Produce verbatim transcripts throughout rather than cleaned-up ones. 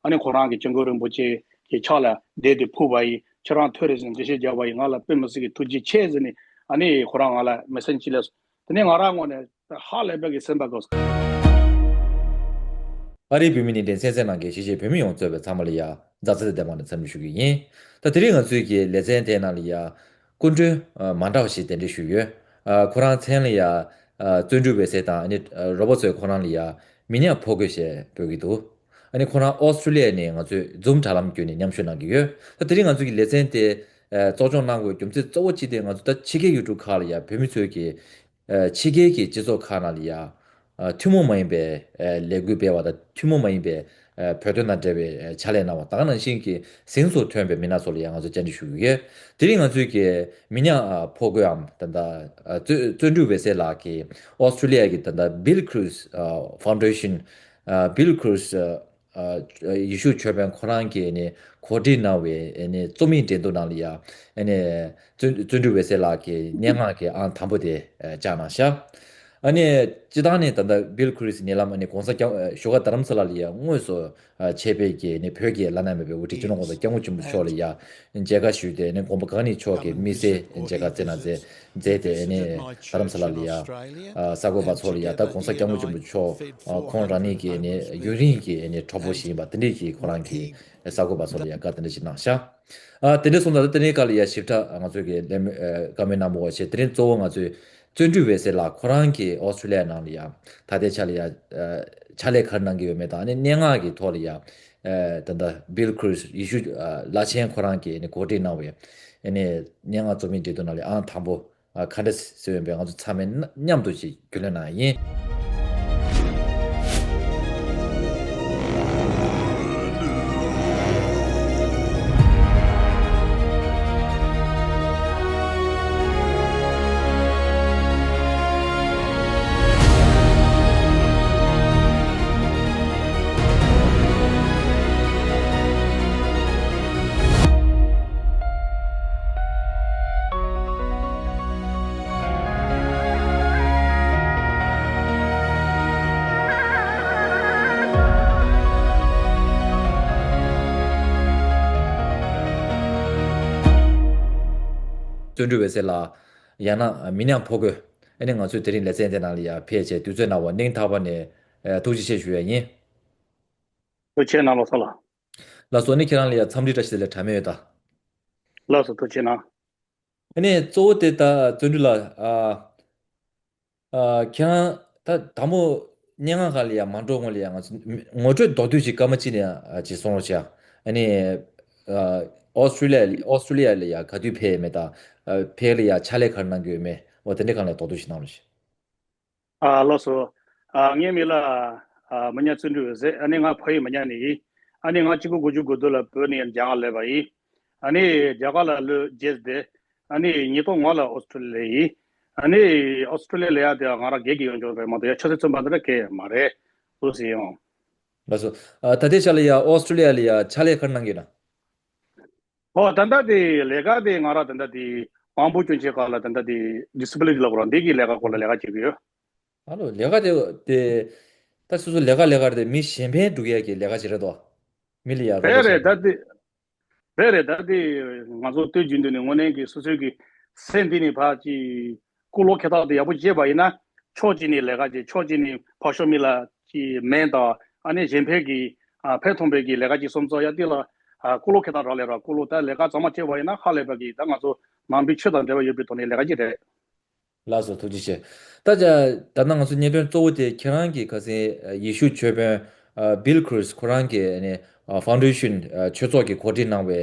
ཨ་ནི་ཁོ་རང་གི་སྐྱབས་མགོན་རིན་པོ་ཆེ་གི་ཕྱག་ལ་བསྡད་དེ་ཕུལ་བ་ཡིན། ཁྱེད་རང་ཐོས་རེ་ཟེར་འགྲེལ་བཤད་རྒྱབ་པ་ཡིན། ང་ལ་དཔེ་མི་སྲིད་ཀྱི་ཐུགས་རྗེ་ཆེ་ཟེར་ནས་ཨ་ནི་ཁོ་རང་ང་ལ་མེ་སེ་ཇི་སླེབས་སོང་། དེ་ནས་ང་རང་ངོས་ནས་ཧ་ལས་པའི་གི་སེམས་པ་དགའ་སོང་། ཨ་རིའི་བོད་མི་ནི་འདྲེན་གསན་གཟིགས་གནང་མཁན་གཞིས་བྱེས་བོད་མི་ཡོངས་གཙོས་པའི་ཚང་མ་ལ་ཡ་མཛའ་བརྩེ་དང་བདེ་བ་ནས་འཚམས་འདྲི་ཞུ་གི་ཡིན། ད་དེ་རིང་ང་ཚོའི་གི་ལེ་ཚན་དེའི་ནང་ལ་ཡ་སྐུ་མགྲོན་མ་འདྲ་བ་ཞིག་གདན་འདྲེན་ཞུས་ཡོད། ཁོ་རང་མཚན་ལ་ཡ་བརྩོན་འགྲུས་འོད་ཟེར་དང་ཨ་ནི་རོ་པོ་ཚོས་ཁོ་རང་ལ་ཡ་མི་ཉག་ཕོ་རྒོད་ཞེས་འབོད་ཀྱི་འདུག་ཨ་ནི་ཁོ་རང་ཨོ་སི་ཀྲི་ལི་ཡ་ནས་ང་ཚོས་Zoom་དྲ་ལམ་བརྒྱུད་ནས་མཉམ་ཞུགས་གནང་གི་ཡོད། ད་དེ་རིང་ང་ཚོའི་གི་ལེ་ཚན་དེ་གཙོ་སྐྱོང་གནང་དགོས་རྒྱུ་མཚན་གཙོ་བོ་གཅིག་དེ་ང་ཚོ་ད་ཕྱི་རྒྱལ་ཡུལ་གྲུ་ཁག་ལ་ཡ་བོད་མི་ཚོས་གི་ཕྱི་རྒྱལ་གྱི་སྤྱི་ཚོགས་ཁག་ནང་ལ་ཡ་ཐུན་མོང་མ་ཡིན་པའི་ལས་འགུལ་སྤེལ་བ་དང་ཐུན་མོང་མ་ཡིན་པའི་བོད་དོན་དང་འབྲེལ་བའི་ཕྱག་ལས་གནང་བ་དེ་ག་ནང་བཞིན་གྱི་གཟེངས་སུ་ཐོན་པའི་མི་སྣ་ཚོ་ལ་ཡང་ང་ཚོས་བཅར་འདྲི་ཞུ་གི་ཡོད། དེ་རིང་ང་ཚོས་ཀྱི་མི་ཉག་ཕོ་རྒོདམ་ད་ལྟ་བརྩོན་འགྲུས་འོད་ཟེར་ལགས་ཀྱིས་ཨོ་སི་ཀྲི་ལི་ཡ་གི་ད་ལྟ་Bill Cruz Foundation Bill Cruz ཡེ་ཤུ་ཆོས་དཔོན་ཁོ་རང་གིས་ནི་གོ་སྒྲིག་གནང་བའི་ནི་རྩོམ་ཡིག་འགྲན་བསྡུར་ནང་ལ་ཡ་ནི་བརྩོན་བརྩོན་འགྲུས་འོད་ཟེར་ལགས་ཀྱི་སྙན་ངག་གི་ཨང་དང་པོ་དེ་བཅག་གནང་ཤག་ཨ་ནི་སྤྱི་བཏང་ནས་ད་ལྟ་བིལ་ཁུ་རིས་ཉེ་ལམ་ཨ་ནི་༸གོང་ས་༸སྐྱབས་བཞུགས་སྒར་རྡ་རམ་ས་ལ་ལ་ཡ་དངོས་སུ་ཆེད་ཕེབས་ཀྱིས་ནི་བོད་ཀྱི་བླ་ན་མེད་པའི་དབུ་ཁྲིད་སྤྱི་ནོར་༸གོང་ས་༸སྐྱབས་མགོན་ཆེན་པོ་མཆོག་ལ་ཡ་མཇལ་ཁ་ཞུས་ཏེ་ནི་དགོངས་པ་གང་ནས་མཆོག་གི་དམིགས་བསལ་མཇལ་ཁ་བསྩལ་གནང་མཛད་མཛད་དེ་ནི་རྡ་རམ་ས་ལ་ལ་ཡ་གསར་འགོད་པ་ཚོ་ལ་ཡ་ད་༸གོང་ས་༸སྐྱབས་མགོན་ཆེན་པོ་མཆོག་ཁོང་རང་ཉིད་ཀྱི་ནི་ཡུན་རིང་གི་ནི་གྲོགས་པོ་ཞིག་ཡིན་པ་དེ་འདྲས་ཀྱིས་ཁོ་རང་གི་གསར་འགོད་པ་ཚོ་ལ་ཡ་བཀའ་དེ་འདྲ་ཞིག་གནང་ཤག་ཨ་དེ་འདྲས་སོང་ཙང་དེ་ནས་ག་ལ་ཡ་ཞིབ་ཕྲ་ང་ཚོས་ཀྱི་ལས་མི་བཀའ་མོལ་གནང་མོ་བ་ཞེས་དེ་རིང་གཙོ་བོ་ང་ཚོས་བརྩོན་འགྲུས་འོད་ཟེར་ལགས་ཁོ་རང་གིས་ཨོ་སི་ཀྲི་ལི་ཡ་ནང་ལ་ཡ་ད་ལྟའི་ཆ་ལ་ཡ་ཕྱག་ལས་ག་རེ་གནང་གི་ཡོད་མེད་དང་ཨ་ནི་སྙན་ངག་གི་ཐོག་ལ་ཡ་ད་ལྟ་བིལ་ཁུ་རིས་ཡེ་ཤུ་བླ་ཆེན་ཁོ་རང་གིས་ནི་གོ་སྒྲིག་གནང་བའི་ཨ་ནི་སྙན་ངག་རྩོམ་ཡིག་འབྲི་དུས་ནང་ལ་ཨང་དང་པོ་ག་འདྲ་ཟེར་ཡོད་པའི་ང་ཚོ་ཚང་མས་མཉམ་དུ་ཅིག་རྒྱུས་ལོན་གནང་ཡིན། བརྩོན་འགྲུས་འོད་ཟེར་ལགས། ཡང་ན་མི་ཉག་ཕོ་རྒོད། ཨ་ནི་ང་ཚོས་དེ་རིང་ལེ་ཚན་དེ་ནང་ལ་ཡ་ཕེབས་བྱས་དུས་ཚོད་གནང་བ་སྙིང་ཐག་པ་ནས་ཐུགས་རྗེ་ཆེ་ཞུ་ཡ་ཡིན། ཐུགས་རྗེ་གནང་ལགས་སོ་ལགས། ལགས་སོ་ནི་ཁྱེད་རང་ལ་ཡ་འཚམས་འདྲི་བཀྲ་ཤིས་བདེ་ལེགས་གྲངས་མེད་ཡོད་ད། ལགས་སོ་ཐུགས་རྗེ་གནང་། ཨ་ནི་གཙོ་བོ་དེ་ད་བརྩོན་འགྲུས་ལགས་ཨ། ཨ་ཁྱེད་རང་ད་དང་པོ་སྙན་ངག་སྒང་ལ་ཡ་མ་འགྲོ་སྔོན་ལ་ཡ་ང་ཚོ་ངོ་སྤྲོད་མདོར་བསྡུས་ཤིག་སྐར་མ་གཅིག་ནས་ཨ་ཅིག་གསུང་རོགས་བྱས། ཨ་ནི་ཨ་ཨོ་སི་ཀྲི་ལི་ཡ་ཨོ་སི་ཀྲི་ལི་ཡ་ལ་ཡ་ག་དུས་ཕེབས་ཡོད་མེད་དང་ཨ་ཕེབས་ལ་ཡ་ཕྱག་ལས་ག་རེ་གནང་གི་ཡོད་མེད་འོ་དེ་འདྲའི་སྒང་ལ་མདོར་བསྡུས་ཤིག་གནང་རོགས་བྱས། ཨ་ལགས་སོ། ཨ་ངའི་མིང་ལ་ཨ་མི་ཉག་བརྩོན་འགྲུས་འོད་ཟེར། ཨ་ནི་ང་ཕ་ཡུལ་མི་ཉག་ནས་ཡིན། ཨ་ནི་ང་གཅིག་སྟོང་དགུ་བརྒྱ་དགུ་བཅུ་ལ་བོད་ནས་རྒྱ་གར་སླེབས་པ་ཡིན། ཨ་ནི་རྒྱ་གར་ལ་ལོ་བརྒྱད་བསྡད། ཨ་ནི་ཉིས་སྟོང་ལྔ་ལ་ཨོ་སི་ཀྲི་ལི་ཡ་ཡིན། ཨ་ནི་ཨོ་སི་ཀྲི་ལི་ཡ་ལ་ཡ་དེ་ང་རང་སྒེར་གྱི་ཡོང་ཆོག་རེད་མ་གཏོགས་ཡ་ཆབ་སྲིད་བཙོན་པ་འདི་འདྲ་གང་ཡང་མ་རེད། འདུག་སེ་ཡོང་། ལགས་སོ། ཨ་ད་ལྟའི་ཆ་ལ་ཡ་ཨོ་སི་ཀྲི་ལི་ཡ་ལ་ཡ་ཕྱག་ལས་ག་རེ་གནང་གི་ཡོད་ན། ཨོ་ད་ལྟ་དེ་ལས་ཀ་དེ་ང་རང་ད་ལྟ་དེ་དབང་པོ་སྐྱོན་ཅན་སྒང་ལ་ད་ལྟ་དེ་ཌི་སི་པི་ལི་ནི་ལབ་དགོས་རེད་འདི་གི་ལས་ཀ་སྐོར་ལ་ལས་ཀ་བྱེད་ཀྱི་ཡོད། ཨ་ལོ་ལས་ཀ་དེ་དེ་ད་སོ་སོ་ལས་ཀ་ལས་ཀ་རེད་དེ་མི་གཞན་ཕན་སྒྲུབ་ཡས་ཀྱི་ལས་ཀ་ཅིག་རེད་དོ། མི་ལ་ཡ་རོགས་རེད་པ་རེད་བྱེད་ད་དེ་རེད་རེད་ད་དེ་ང་ཚོ་སྟོད་རྒྱུན་དུ་ནས་དངོས་གནས་ཀྱི་སོ་སོའི་གི་སེམས་འདི་ནས་ཕར་ཅིག་ཀུན་སློང་འཁྱེར་སྟངས་དེ་ཡག་པོ་བྱས་པ་ཡིན་ན་ཕྱོགས་གཅིག་ནས་ལས་ཀ་བྱེད་ཕྱོགས་གཅིག་ནས་ཕར་ཕྱོགས་མི་ལ་ཅིག་སྨན་དང་ཨ་ནི་གཞན་ཕན་གྱི་ཨ་ཕན་ཐོགས་པའི་གི་ལས་ཀ་ཅིག་སོང་ཙང་ཡ་དེ་ལ་ཨ་ཀུན་སློང་འཁྱེར་སྟངས་རག་ལས་ར་ཀུན་སློང་ད་ལས་ཀ་གཙང་མ་བྱས་པ་ཡིན་ན་ཧ་ལས་པ་གི་ད་ང་ཚོ་ནང་པའི་ཆོས་དང་འབྲེལ་བ་ཡོད་པའི་ཐོག་ནས་ལས་ཀ་ཅིག་རེད། ལགས་སོ་ཐུགས་རྗེ་ཆེ། ད་ཅ་ད་ལྟ་ང་ཚོ་བརྙན་དཔྱད་གཙོ་བོ་དེ་ཁྱེད་རང་གི་ཁ་སང་ཡེ་ཤུ་ཆོས་དཔོན་བིལ་ཁུ་རུ་སི་ཁོ་རང་གི་ཨ་ནི་ཕའུན་ཌེ་ཤན་ཆོས་ཚོགས་ཀྱིས་གོ་སྒྲིག་གནང་བའི་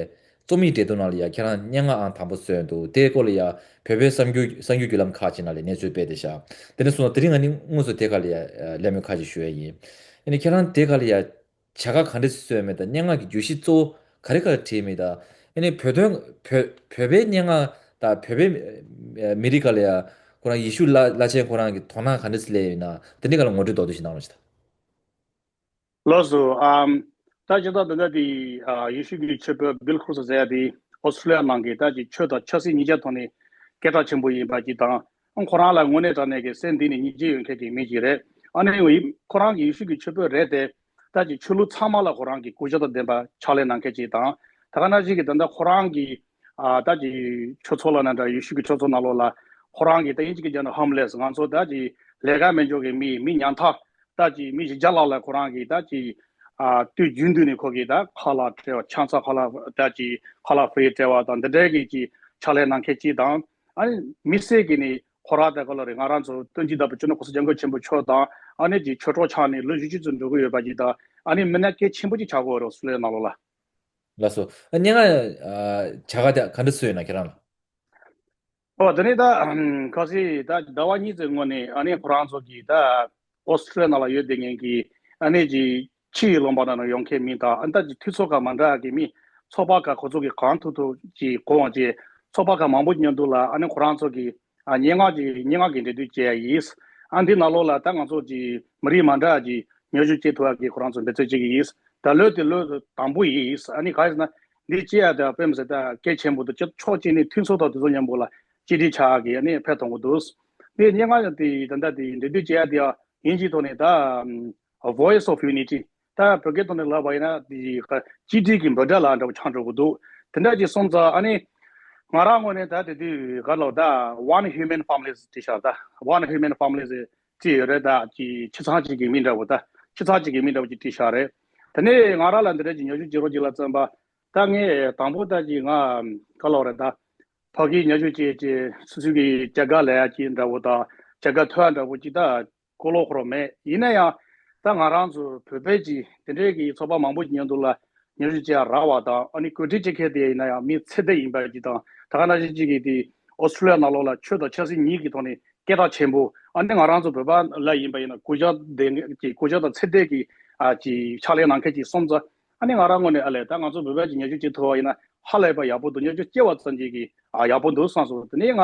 རྩོམ་ཡིག་འབྲི་དོན་ནང་ལ་ཡ་ཁྱེད་རང་སྙན་ངག་ཨང་དང་པོ་སོན་འདུག་དེའི་སྐོར་ལ་ཡ་བོད་པའི་གསར་འགྱུར་གསར་འགྱུར་བརྒྱུད་ལམ་ཁག་ཅིག་ནང་ལ་གནས་ཚུལ་སྤེལ་བསྡད་ཤག་དེ་ནས་བཟུང་ན་དེ་རིང་ང་ནི་དངོས་སུ་དེ་ག་ལ་ཡ་གླེང་མོལ་ཁག་ཅིག་ཞུ་ཡ་ཡིན། ཨ་ནི་ཁྱེད་རང་དེ་ག་ལ་ཡ་བྱ་དགའ་ག་འདྲ་སེ་བཟོས་མེད་དང་སྙན་ངག་གི་བརྗོད་གཞི་གཙོ་བོ་ག་རེ་ག་རེ་བྲིས་མེད་དང་ཨ་ནི་བོད་དོན་བོད་བོད་པའི་སྙན་ངག་དང་བོད་པའི་མི་རིགས་ག་ལ་ཡ་ཁོ་རང་ཡེ་ཤུ་བླ་བླ་ཆེན་ཁོ་རང་གི་དོ་སྣང་ག་འདྲ་སེ་སླེབས་ཡོད་ན་དེ་འདྲ་ག་ལ་ངོ་སྤྲོད་མདོར་བསྡུས་ཤིག་གནང་རོགས་ཞེས་དང་། ལགས་སོ། ཨམ། ད་ཅི་ད་ད་ལྟ་དེ་ཨ་ཡེ་ཤུ་གི་ཆོས་དཔོན་བིལ་ཁུ་རུ་སི་ཟེར་ཡ་དེ་ཨོ་སི་ཀྲི་ལི་ཡ་ནང་གི་ད་ཅི་ཆོས་དང་ཆབ་སྲིད་གཉིས་ཆ་ཐོག་ནས་སྐད་གྲགས་ཆེན་པོ་ཡིན་པ་ཅིག་དང་ཁོ་རང་ལ་དངོས་གནས་དྲང་གནས་ཀྱི་སེམས་གཏིང་ནས་སྙིང་རྗེ་ཡོད་མཁན་གྱི་མི་ཅིག་རེད། ཨ་ནི་ཁོ་རང་གི་ཡེ་ཤུ་གི་ཆོས་དཔོན་རེད་དེ། ད་ཅིག་ཆོས་ལུགས་ཚང་མ་ལ་ཁོ་རང་གི་གུས་ཞབས་དང་ལྡན་པ་ཕྱག་ལས་གནང་མཁན་ཅིག་དང་། ད་ག་ནང་བཞིན་གྱི་ད་ལྟ་ཁོ་རང་གི་ཨ་ད་ཅིག་ཆོས་ཚོགས་ལབ་ན་འདྲ། ཡེ་ཤུ་གི་ཆོས་ཚོགས་ནང་ལོགས་ལ་ཁོ་རང་གི་ད་ཨིན་ཇི་གི་བརྗོད་ན་ཧོམ་ལེས། ང་ཚོ་ད་ཅིག་ལས་ཀ་མེད་འཇོག་གི་མི། མི་ཉམ་ཐག་ད་ཅིག་མི་བཞི་བརྒྱ་ལྷག་ལ་ཁོ་རང་གིས་ད་ཅིག་ཨ་དུས་རྒྱུན་དུ་ནས་ཁོ་གིས་ད་ཁ་ལག་སྤྲད་པ། ཆང་ས་ཁ་ལག་ད་ཅིག་ཁ་ལག་ཧྥི་རི་སྤྲད་པ་དང་། འདི་འདྲའི་གི་ཅིག་ཕྱག་ལས་གནང་མཁན་ཅིག་དང་། ཨ་ནི་དམིགས་བསལ་གྱིས་ནི་ཁོ་རང་ད་ག་ལོ་རེད། ང་རང་ཚོ་སྟོན་ཅིག་ད་བུ་ཆུ་ནི་གོང་ས་སྐྱབས་མགོན་ཆེན་པོ་མཆོག་དང་། ཨ་ནི་ཅིག་ཆོས་གྲོགས་ཆགས་ནས་ལོ་བཞི་བཅུ་ཙམ་འགྲོ་གི་ཡོད་པ་ཅིག་དང་། ཨ་ནི་མི་སྣ་གལ་ཆེན་པོ་ཅིག་ཆགས་ཀྱི་ཡོད་རེད། སུ་ལའི་ནང་ལོགས་ལ། ལགས་སོ། ཨ་སྙན་ངག་ཨ་བྱ་དགའ་དེ་ག་འདྲ་སུ་ཡོད་ན་ཁྱེད་རང་ལ། ཨོ་དེ་ནས་ད་ཁ་སང་ད་ཟླ་བ་གཉིས་ཙམ་སྔོན་ནས་ཨ་ནི་ཁོ་རང་ཚོ་གིས་ད་ཨོ་སི་ཀྲི་ལི་ཡ་ནང་ལ་ཡོད་བསྡད་མཁན་གྱི་ཨ་ནི་ཅིག་ཕྱི་ཡི་ལུང་པ་ནང་ནས་ཡོང་མཁན་མི་དང་། ཨ་ནི་ད་ཅིག་འཐུས་ཚོགས་ཁག་མ་འདྲ་གི་མི། ཚོགས་པ་ཁག་ཁོ་ཚོ་གིས་གང་ཐུབ་ཐུབ་ཅིག་གོ་འོང་བྱས། ཚོགས་པ་ཁག་མང་པོ་མཉམ་དུ་ལ་ཨ་ནི་ཁོ་རང་ཚོ་གིས་ཨ་སྙན་ངག་ཅིག་སྙན་ངག་གི་འབྲེལ་མཐུད་བྱས་ཡིན། ཨ་འདི་ནང་ལོགས་ལ་ད་ང་ཚོ་ཅིག་མི་རིགས་མ་འདྲ་ཅིག་ཉམས་ཞིབ་བྱེད་ཐུབ་ཡག་གི་ཁོ་རང་ཚོ་འབད་བརྩོན་བྱེད་ཀྱི་ཡིན། ད་ལོ་དེ་ལོ་དང་པོ་ཡིན། ཨ་ནི་ག་རེ་ཟེར་ན། འདི་བྱེད་ཡག་དེ་དཔེ་མི་སྲིད་ད་གལ་ཆེན་པོ་འདུག། སྤྱི་ཕྱོགས་གཅིག་ནས་མཐུན་ཚོགས་དང་དེ་ཚོ་མཉམ་པོ་ལ་གཅིག་སྒྲིལ་ཆགས་ཀྱི་ཨ་ནི་ཕན་ཐོགས་ཀྱི་འདུག། དེ་སྙན་ངག་དེ་ད་ལྟ་དེ་འབྲེལ་མཐུད་བྱེད་ཡག་དེ་ཡང་དབྱིན་ཇིའི་ཐོག་ནས་ད་Voice of Unity། ད་བོད་སྐད་ཐོག་ནས་ལབ་པ་ཡིན་ན་དེ་གཅིག་སྒྲིལ་གྱི་འབོད་སྒྲ་ལབ་འདྲ་པོ་ཆགས་འགྲོ་གི་འདུག། དེ་འདྲ་ཅིག་སོང་ཙང་ཨ་ནི་ང་རང་ངོས་ནས་ད་དེ་དུས་ག་ལོ་ད་One Human Families བྲིས་ཤག། ད་One Human Families བྲིས་ཡོད་རེད། ད་ཅིག་ཁྱིམ་ཚང་གཅིག་གི་མིང་འདྲ་པོ། ད་ཁྱིམ་ཚང་གཅིག་གི་མིང་འདྲ་པོ་ཅིག་བྲིས་ཤག་རེད། དེ་ནས་ང་རང་ལ་འདི་འདྲ་ཅིག་ཉམས་ཞིབ་བྱེད་རོགས་གྱིས་ལབ་ཙམ་པ། ད་ངས་དང་པོ་ད་ཅིག་ང་ག་ལོ་རེད། ད་ཕ་གིའི་ཉམས་ཞིབ་བྱས་ཅིག་སོ་སོའི་གི་བྱ་དགའ་ལས་ཡག་ཅིག་འདྲ་པོ་དང་། བྱ་དགའ་ཐོབ་ཡག་འདྲ་པོ་ཅིག་ད་གོ་ལོག་ཁོ་རང་མེད། ཡིན་ན་ཡང་ད་ང་རང་ཚོ་བོད་པའི་ཅིག་དེ་འདྲའི་གི་ཚོགས་པ་མང་པོ་ཅིག་མཉམ་དུ་ལ་ཉམས་ཞིབ་བྱེད་ཡག་རག་པ་དང་། ཨ་ནི་གོ་སྒྲིག་བྱེད་མཁན་དེ་ཡིན་ན་ཡང་མི་ཚེ་འདས་ཡིན་པ་ཅིག་དང་། ད་ག་ནང་བཞིན་ཅིག་གིས་དེ་ཨོ་སི་ཀྲི་ལི་ཡ་ནང་ལོགས་ལ་ཆོས་དང་ཆབ་སྲིད་གཉིས་ཀྱི་ཐོག་ནས་སྐད་གྲགས་ཆེན་པོ། ཨ་ནི་ང་རང་ཚོ་བོད་པ་ལ་ཡིན་པ་ཡིན་ན་གུས་ཞབས་ལྡན་གྱི་གུས་ཞབས་དང་ཚད་ལྡན་གྱི་ཨ་ཅིག་ཕྱག་ལས་གནང་མཁན་ཅིག་སོང་ཙང་། ཨ་ནི་ང་རང་ངོས་ནས་ཨ་ལས་ད་ང་ཚོ་བོད་པ་ཅིག་ཉམས་ཞིབ་བྱེད་ཐུབ་པ་ཡིན་ན་ཧ་ལས་པ་ཡག་པོ་འདུག། ཉམས་ཞིབ་བྱེད་པ་ཙམ་ཅིག་གིས་ཨ་ཡག་པོ་འདུག་བསམ་སོང་། དེ་ནས་ང་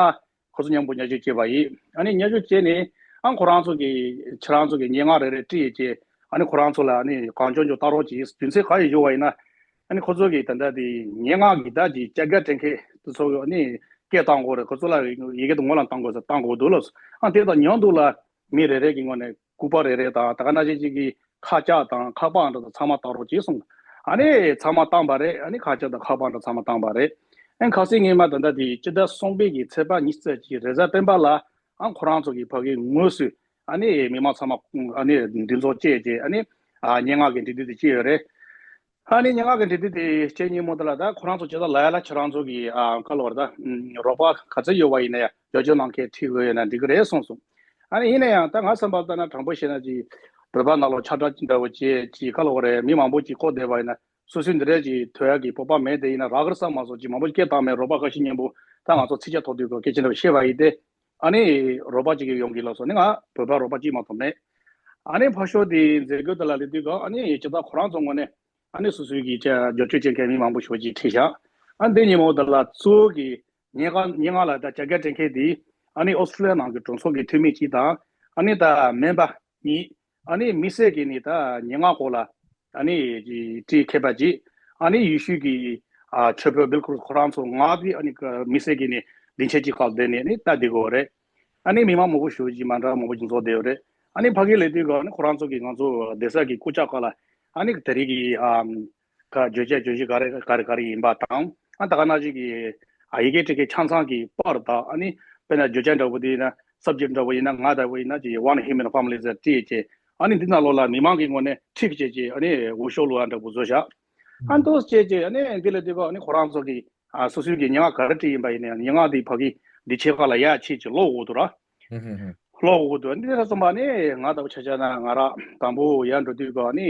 ཁོ་ཚོ་མཉམ་པོ་ཉམས་ཞིབ་བྱས་པ་ཡིན། ཨ་ནི་ཉམས་ཞིབ་བྱས་ནས་ཨ་ཁོ་རང་ཚོ་གིས་ཁྱེད་རང་ཚོ་གི་སྙན་ངག་རེ་རེ་བྲིས་བྱས། ཨ་ནི་ཁོ་རང་ཚོ་ལ་ཨ་ནི་གང་མགྱོགས་མགྱོགས་བཏང་རོགས་གྱིས། རྒྱུ་མཚན་ག་རེ་ཞུ་བ་ཡིན་ན། ཨ་ནི་ཁོ་ཚོ་གིས་ད་ལྟ་དེ་སྙན་ངག་གི་ད་ཅིག་བྱ་དགའ་སྤྲད་མཁན་དེ་ཚོ་ཨ་ནི་སྐད་བཏང་དགོས་རེད། ཁོ་ཚོ་ལ་ཡི་གེ་དེ་ངོ་ལ་བཏང་དགོས་ཟེར་བཏང་དགོས་འདུག་ལབ་སོང་། ཨ་དེ་དང་མཉམ་དུ་ལ་མི་རེ་རེ་གི་ངོས་ནས་སྐུ་པར་རེ་རེ་དང་། ད་ག་ནང་བཞིན་ཅིག་གི་ཁ་ལྕགས་དང་ཁ་པར་འདྲ་དང་ཚང་མ་བཏང་རོགས་གྱིས་གསུངས། ཨ་ནི་ཚང་མ་བཏང་པ་རེད། ཨ་ནི་ཁ་ལྕགས་དང་ཁ་པར་འདྲ་ཚང་མ་བཏང་པ་རེད། ཨ་ནི་ཁ་སང་ཉི་མ་ད་ལྟ་དེ་སྤྱི་ཟླ་གསུམ་པའི་གི་ཚེས་པ་ཉི་ཤུ་རྩ་གཅིག་རེས་གཟའ་སྤེན་པ་ལ་ཨ་ཁོ་རང་ཚོ་གི་ཕ་གིའི་ངོས་སུ་ཨ་ནི་མི་མང་ཚང་མ་ཨ་ནི་མདུན་ཚོགས་བཅས་བྱས། ཨ་ནི་ཨ་སྙན་ངག་གི་འབྲེལ་མཐུད་དེ་བྱས་ཡོད་རེད། ཨ་ནི་སྙན་ངག་གི་འབྲེལ་མཐུད་དེ་བྱས་ཉིན་མོ་དེ་ལ་ད་ཁོ་རང་ཚོ་ཇི་ལྟར་ལབ་ཡ་ལ་ཁྱེད་རང་ཚོ་གི་ཨ་ག་ལབ་དགོས་རེད། ད་རོགས་པ་ག་ཚོད་ཡོད་པ་ཡིན་ན་ཡང་འབྱོར་འབྱོར་གནང་མཁན་ཁྲིད་དགོས་ཡོད་ན་འགྲིག་གི་རེད་གསུངས་སོང་། ཨ་ནི་ཡིན་ན་ཡང་ད་ང་བསམ་པ་ལྟར་ན་དྲང་པོ་བཤད་ན་ཅིག་བོད་པ་ནང་ལོགས་ཁྱབ་བསྒྲགས་འདྲ་བོ་བྱས་ཅིག་ག་ལབ་དགོས་རེད། མི་མང་པོ་ཅིག་བསྐོར་བསྡད་པ་ཡིན་ན་སོ་སོའི་འདི་འདྲ་ཅིག་ཐོབ་ཡག་གི་སྤོབས་པ་མེད་དེ། ཡིན་ན་རག་གི་རེད་བསམ་མ་སོང་། ཅིག་མང་པོ་ཅིག་སྐད་བཏང་མེད། རོགས་པ་ཁ་ཤས་མཉམ་པོ་ད་ང་ཚོ་ཚིག་ཇ་ཐོག་དུས་སྐོར་སྐད་ཆ་འདྲ་བོ་བཤད་པ་ཡིན་ཏེ། ཨ་ནི་རོགས་པ་ཅིག་གིས་ཡོང་གི་ལབ་སོང་། ཨ་ནི་ང་བོད་པ་རོགས་པ་གཅིག་མ་གཏོགས་མེད། ཨ་ནི་ཕར་ཕྱོགས་དེ་མཛད་སྒོ་དེ་ལ་སླེབས་དུས་སྐབས་ཨ་ནི་སྤྱིར་བཏང་ཁོ་རང་ཚོ་ངོས་ནས་ཨ་ནི་སོ་སོའི་གི་ཅ་རྒྱབ་སྐྱོར་བྱེད་མཁན་མི་མང་པོ་ཞེ་པོ་ཅིག་ཁྲིད་ཤག། ཨ་འདི་ཉིན་མོ་དེ་ལ་གཙོ་བོ་གི་སྙན་ངག་སྙན་ངག་ལ་ད་བྱ་དགའ་སྤྲད་མཁན་དེ་ཨ་ནི་ཨོ་སི་ཀྲི་ལི་ཡ་ནང་གི་གྲོས་ཚོགས་ཀྱི་འཐུས་མི་གཅིག་དང་། ཨ་ནི་ད་སྨན་པ་གཉིས། ཨ་ནི་དམིགས་བསལ་གྱིས་ནི་ད་སྙན་ངག་སྐོར་ལ་ཨ་ནི་བྲིས་མཁས་པ་གཅིག། ཨ་ནི་ཡེ་ཤུ་གི་ཨ་ཆོས་དཔོན་བིལ་ཁྲོ་སི་ཁོ་རང་ཚོ་ལྔ་དེ་ཨ་ནི་དམིགས་བསལ་གྱིས་ནི་སྡིངས་ཆ་གཅིག་ཁར་བསྡད་ནས་ནི་ལྟ་བསྡད་ཀྱི་ཡོད་རེད། ཨ་ནི་མི་མང་མང་པོ་ཞེ་པོ་ཅིག་མ་འདྲ་མང་པོ་ཅིག་འཛོམས་བསྡད་ཡོད་རེད། ཨ་ནི་ཕ་གིར་སླེབས་དུས་སྐབས་ཨ་ནི་ཁོ་རང་ཚོ་གིས་ང་ཚོ་བསྡད་ས་གི་སྐུ་ཅག་ཁག་ལ་ཨ་ནི་དེ་རིང་གི་ཨ་ཁ་བརྗོད་བྱ་བརྗོད་གཞི་ག་རེ་ག་རེ་ག་རེ་ཡིན་པ་དང་། ཨ་ད་ག་ནང་བཞིན་གྱི་ཨ་ཡི་གེ་འབྲི་མཁན་ཆ་ཚང་གི་པར་དང་། ཨ་ནི་དཔེར་ན་བརྗོད་བྱ་འདྲ་བོ་དེ་ཡིན་ན་སབ་ཇེག་འདྲ་བོ་ཡིན་ན་ང་འདྲ་བོ་ཡིན་ན་ཅིག་One Human Families བྲིས་བྱས། ཨ་ནི་འདི་ནང་ལོགས་ལ་མི་མང་གི་ངོས་ནས་ཁྲིད་བྱས་བྱས་ཨ་ནི་འོས་ཤོག་བླུགས་ཡ་འདྲ་བོ་བཟོས་བཞག། ཨ་འདུག་བྱས་བྱས་ཨ་ནི་འདི་ལ་དུས་སྐབས་ཨ་ནི་ཁོ་རང་ཚོ་གི་ཨ་སོ་སོའི་གི་སྙན་ངག་ག་རེ་བྲིས་ཡིན་པ་ཡིན་ན་ཡང་སྙན་ངག་དེ་ཕ་གི་འདི་ཕྱེད་ཀ་ལ་ཡར་ཕྱེས་བྱས་ཀློག་དགོས་འདུག་ར། ཧུམ་ཧུམ་ཧུམ། ཀློག་དགོས་འདུག། འདི་ལ་སོང་པ་ནི་ང་ལྟ་བུ་ཆ་བཞག་ན་ང་རང་དང་པོ་ཡར་འགྲོ་དུས་སྐབས་ནི་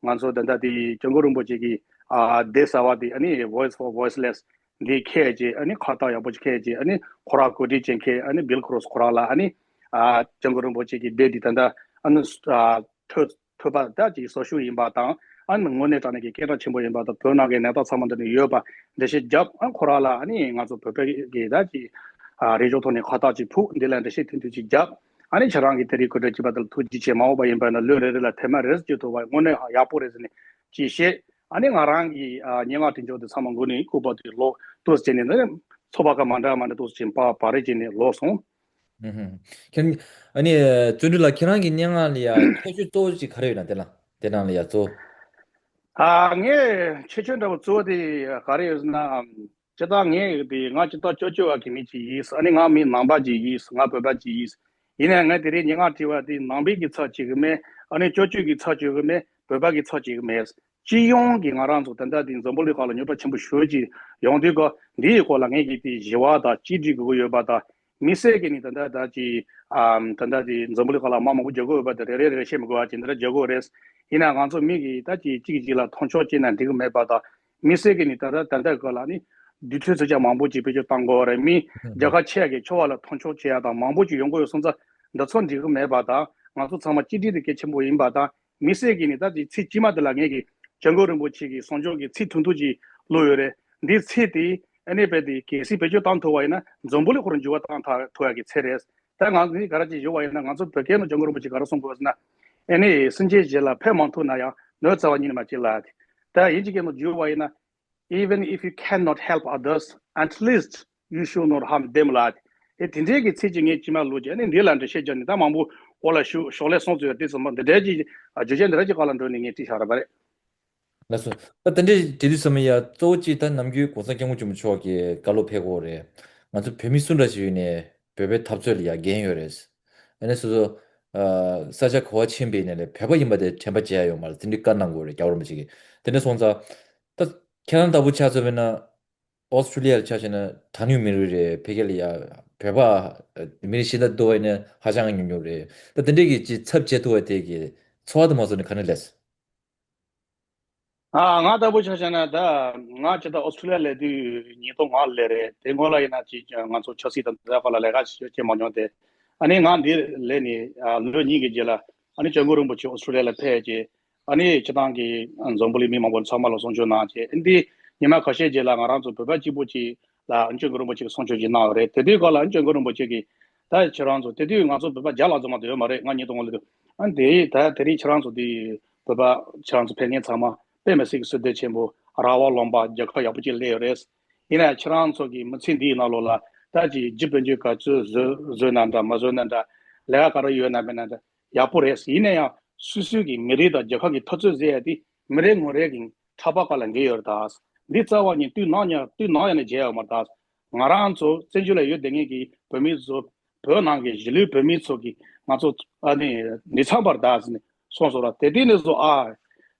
ང་ཚོ་ད་ལྟ་དེ་སྐྱབས་མགོན་རིན་པོ་ཆེ་གི་ཨ་སྡེ་གསར་པ་དེ་ཨ་ནི་Voice for Voiceless འདི་འཁྱེར་བྱས། ཨ་ནི་ཁ་བཏགས་ཡག་པོ་ཅིག་འཁྱེར་བྱས། ཨ་ནི་ཁོ་རང་གོ་སྒྲིག་བྱེད་མཁན་ཨ་ནི་བིལ་ཁྲོ་སི་ཁོ་རང་ལ་ཨ་ནི་ཨ་སྐྱབས་མགོན་རིན་པོ་ཆེ་གི་སྡེ་འདི་ད་ལྟ་ཨ་ནི་ཨ་ཐོས་ཐོས་པ་ད་ཅིག་སོ་ཤུགས་ཡིན་པ་དང་། ཨ་ནི་དངོས་གནས་དྲང་གནས་ཀྱི་སྐད་གྲགས་ཆེན་པོ་ཡིན་པ་དང་། བོད་ནང་གི་གནས་སྟངས་ཚང་མ་འདི་ནས་ཡོད་པ་འགྲེལ་བཤད་བརྒྱབ། ཨ་ཁོ་རང་ལ་ཨ་ནི་ང་ཚོ་བོད་པའི་གི་ད་ཅིག་ཨ་རེ་ཇོ་ཐོག་ནས་ཁ་བཏགས་ཅིག་ཕུལ། འདི་ལ་འགྲེལ་བཤད་ཐུང་ཐུང་ཅིག་བརྒྱབ། ཨ་ནི་ཁྱེད་རང་གིས་དེ་རིང་གོ་སྒྲིག་བྱས་པ་དེ་ལ་ཐུགས་རྗེ་ཆེ། མ་འོངས་པ་ཡིན་པ་ན་ལོ་རེ་རེ་ལ་ཐེངས་མ་རེ་ཟེར་གྱི་ཐུབ་པ་དངོས་གནས་ཡག་པོ་རེད་ཟེར་ནས་ཅིག་བཤད། ཨ་ནི་ང་རང་གི་ཨ་སྙན་ངག་འབྲི་འཇོག་དེ་ཚང་མ་འགོ་ནས་སྐུ་པར་དེ་ཀློག་ཏོག་ཙམ་བྱས་ནས་ནི་ཚོགས་པ་ཁག་མ་འདྲ་མ་འདྲ་ཏོག་ཙམ་བྱས་པ་པར་རེ་བྱས་ནས་ཀློག་སོང་། ཨུ་ཧུམ། ཁྱེད་ཨ་ནི་བརྩོན་འགྲུས་ལགས་ཁྱེད་རང་གི་སྙན་ངག་ལ་ཡ་ཁྱད་ཆོས་གཙོ་བོ་ཅིག་ག་རེ་ཡོད་ན་དེ་ལ། དེ་ནང་ལ་ཡ་གཙོ། ཨ་ངས་ཁྱད་ཆོས་འདྲ་པོ་གཙོ་བོ་དེ་ག་རེ་ཡོད་ཟེར་ན། སྤྱིར་བཏང་ངས་དེ་ང་སྤྱིར་བཏང་ཅོ་ཅོ་བ་གི་མི་ཅིག་ཡིན། ཨ་ནི་ང་མི་ནང་པ་ཅིག་ཡིན། ང་བོད་པ་ཅིག་ཡིན། ཡིན་ནའི་ང་དེ་རིང་སྙན་ངག་བྲིས་པ་དེ་ནང་པའི་གི་ཚབ་བྱེད་གི་མེད། ཨ་ནི་ཅོ་ཅོ་གི་ཚབ་བྱེད་གི་མེད། བོད་པ་གི་ཚབ་བྱེད་གི་མེད། སྤྱི་ཡོངས་ཀྱི་ང་རང་ཚོ་ད་ལྟ་དེ་འཛམ་བུ་གླིང་ཁག་ལ་རྙོག་དྲ་ཆེན་པོ་ཞེ་ཅིག་ཡོང་དུས་སྐབས་འདིའི་སྐོར་ལ་ངས་ཀྱིས་དེ་ཞི་བ་དང་གཅིག་སྒྲིལ་དགོས་ཀྱི་ཡོད་པ་དང་། མི་སེར་གྱིས་ནི་ད་ལྟ་ད་ཅི་ཨམ་ད་ལྟ་དེ་འཛམ་བུ་གླིང་ཁག་ལ་མ་མང་པོ་རྒྱག་གི་ཡོད་པ་དེ་རེ་རེ་རེ་རེ་བཤད་མི་དགོས་པ་ཅིག་འདི་འདྲ་རྒྱག་གི་ཡོད་རེད། ཡིན་ན་ང་ཚོ་མི་གིས་ད་ཅི་གཅིག་གིས་གཅིག་ལ་མཐོང་ཆོག་བྱས་ན་འགྲིག་གི་མེད་པ་དང་། མི་སེར་གྱིས་ནི་ད་ལྟ་ད་ལྟ་སྐབས་ལ་ནི་དུས་ཚོད་ཚོད་ཆ་མང་པོ་ཅིག་བེད་སྤྱོད་བཏང་དགོས་རེད། མི་རྒྱལ་ཁབ་ཆེ་གི་ཕྱོགས་ལ་མཐོང་ཆོག་བྱེད་ཡ་དང་མང་པོ་ཅིག་ཡོང་གི་ཡོད་སོང་ཙང་། འདི་ཚོ་འགྲིག་གི་མེད་པ་དང་། ང་ཚོ་ཚང་མ་གཅིག་སྒྲིལ་དེ་གལ་ཆེན་པོ་ཡིན་པ་དང་། མི་སེར་གྱིས་ནི་ད་དེ་ཚིག་དཀྱུས་མ་དེ་ལ་ངས་ཀྱིས་སྐྱབས་མགོན་རིན་པོ་ཆེ་གི་གསུང་ཆོས་ཀྱི་ཚིག་ཐུང་ཐུང་ཅིག་བླུགས་ཡོད་རེད། འདིའི་ཚིག་དེ་ཨ་ནི་རྦད་དེ་གལ་སྲིད་བེད་སྤྱོད་བཏང་ཐུབ་པ་ཡིན་ན་འཛམ་བུ་གླིང་ཁོ་རང་འགྱུར་བ་བཏང་ཐུབ་ཡག་གི་ཚད་རེད། ད་ང་ཚོ་ནི་ག་རེ་ཅིག་ཞུ་བ་ཡིན་ན། ང་ཚོ་བོད་སྐད་ནང་སྐྱབས་མགོན་རིན་པོ་ཆེ་ག་རེ་གསུང་གི་ཡོད་ཟེར་ན། ཨ་ནི་སེམས་ཅན་གཞན་ལ་ཕན་མ་ཐོགས་ན་ཡང་ནོར་རྩ་བ་ཉིད་ནས་མ་བྱེད་ལབ། ད་དབྱིན་ཇི་སྐད་ནང་བསྒྱུར་བ་ཡིན་ན། Even if you cannot help others, at least you should not harm them ལབ། ཨེ་དེ་འདྲའི་གི་ཚིག་ཅིག་ངས་དཀྱུས་མ་བླུགས་རྗེས་ནི་འདི་ལ་འགྲེལ་བཤད་རྒྱག་ནས། ད་མང་པོ་འོག་ལ་ཞུ་ཞོགས་ལས་སོང་ཚོད་དེ་ཚོ་མ་འདི་འདྲའི་ཅིག་བརྗོད་བྱ་འདི་འདྲ་ཅིག་སྒང་ལ་འགྲོ་ནས་ངས་བྲིས་བཞག་རེད་པ། རེད། ལགས་སོ། ད་དེ་འདྲའི་དྲི་དུས་ཙམ་ཡ་གཙོ་བོ་གཅིག་ད་ནམ་རྒྱུན་གོང་ས་སྐྱབས་མགོན་ཆེན་པོ་མཆོག་གི་བཀའ་སློབ་ཕེབས་ཀྱི་ཡོད་རེད། ང་ཚོ་བོད་མི་སུ་འདྲ་ཞིག་ཡིན་ནའི་བོད་པའི་འཐབ་རྩོད་ལ་ཡ་འགན་ཡོད་རེད། ཨ་ནི་སོ་སོ་ཨ་ས་ཆ་ག་པར་ཕྱིན་པ་ཡིན་ནའི་བོད་པ་ཡིན་པ་དེ་དྲན་པ་བརྗེད་ཡ་ཡོད་མ་རེད། དེ་འདྲའི་བཀའ་གནང་གི་ཡོད་རེད། རྒྱལ་བ་རིན་པོ་ཆེ་གིས། དེ་འདྲ་སོང་ཙང་ད་ཁྱེད་རང་ལྟ་བུ་ཆ་མཚོན་པ་ཡིན་ན། ཨོ་སི་ཀྲི་ལི་ཡ་ལ་ཆ་བཞག་ན་གྲངས་ཉུང་མི་རིགས་རེད། ཕ་གི་ལ་ཡ་བོད་པ་མི་རིགས་གཞན་དང་བསྡུར་བ་ཡིན་ན་ཧ་ཅང་ཉུང་ཉུང་རེད། ད་དེ་འདྲའི་གི་ཅིག་ཚབ་བྱེད་ཐུབ་པ་དེ་གི་ཚོར་བ་དེ་མ་སོང་ནས་ག་ནས་སླེབས་སོང་། ཨ་ང་ལྟ་བུ་ཆ་བཞག་ན། ད་ང་ཇི་ལྟར་ཨོ་སི་ཀྲི་ལི་ཡ་སླེབས་དུས་ཉིས་སྟོང་ལྔ་ལ་སླེབས་རེད། དེ་སྔོན་ལ་ཡིན་ན་ཅིག་ང་ཚོ་ཆབ་སྲིད་དང་དེ་དག་སྐོར་ལ་ལས་ཀ་བྱེད་མ་མྱོང་སྟེ། ཨ་ནི་ང་འདིར་སླེབས་ནས་ཨ་ལོ་གཉིས་ཀྱི་རྗེས་ལ་ཨ་ནི་སྐྱབས་མགོན་རིན་པོ་ཆེ་ཨོ་སི་ཀྲི་ལི་ཡ་ལ་ཕེབས་རྗེས། ཨ་ནི་སྤྱིར་བཏང་གི་འཛམ་བུ་གླིང་མི་མང་པོ་ཚང་མ་ལ་གསུང་ཆོས་གནང་བྱས། ཨ་ནི་འདི་ཉི་མ་ཁ་ཤས་རྗེས་ལ་ང་རང་ཚོ་བོད་པ་གཅིག་པུ་གཅིག་ལ་ཨ་ནི་སྐྱབས་མགོན་རིན་པོ་ཆེ་གིས་གསུང་ཆོས་ཅིག་གནང་བ་རེད། དེ་དུས་སྐབས་ལ་ཨ་ནི་སྐྱབས་མགོན་རིན་པོ་ཆེ་གིས། ད་ཁྱེད་རང་ཚོ་དེ་དུས་ང་ཚོ་བོད་པ་བརྒྱ་ལྷག་ཙམ་མ་གཏོགས་ཡོད་མ་རེད། ང་ཉིས་སྟོང་ལྔ་ལ་དུས། ཨ་ནི་དེ་ད་དེ་རིང་ཁྱེད་རང་ཚོ་དེ་བོད་པ་ཁྱེད་རང་ཚོ་ཕེབས་མཁན་ཚང་མ་དཔེ་མི་སྲིད་ཀྱི་བསོད་བདེ་ཆེན་པོ། རང་དབང་ལུང་པ་རྒྱལ་ཁབ་ཡག་པོ་ཅིག་སླེབས་ཡོད་རེད། ཡིན་ནའང་ཁྱེད་རང་ཚོ་གི་མི་ཚེ་འདིའི་ནང་ལོགས་ལ་ད་ཅིག་རྒྱུ་སྤུན་ཆེ་ག་ཚོད་བཟོས་བཟོས་ན་འདྲ། མ་བཟོས་ན་འདྲ། ལས་ཀ་ག་རེ་ཡོད་ན་མེད་ན་འདྲ། ཡག་པོ་རེད། ཡིན་ན་ཡང་སོ་སོའི་གི་མི་རིགས་དང་རྒྱལ་ཁབ་ཀྱི་འཐབ་རྩོད་ཟེར་ཡ་དེ་མི་རེ་ངོ་རེ་གི་ཕྲག་པ་སྒང་ལ་འགེལ་ཡོད་རེད་ད། འདི་རྩ་བ་ཉིད་དུས་ནམ་ཡང་དུས་ནམ་ཡང་ནས་བརྗེད་ཡོད་མ་རེད་ད། ང་རང་ཚོ་བཙན་བྱོལ་ལ་ཡོད་བསྡད་མཁན་གྱི་བོད་མི་ཚོ། བོད་ནང་གི་གཞིས་ལུས་བོད་མི་ཚོ་གི་ང་ཚོ་ཨ་ནི་མི་ཚང་བར་ད་ཟེར་ནས་གསུངས་སོང་ར། དེ་དུས་ནས་བཟུང་ཨ།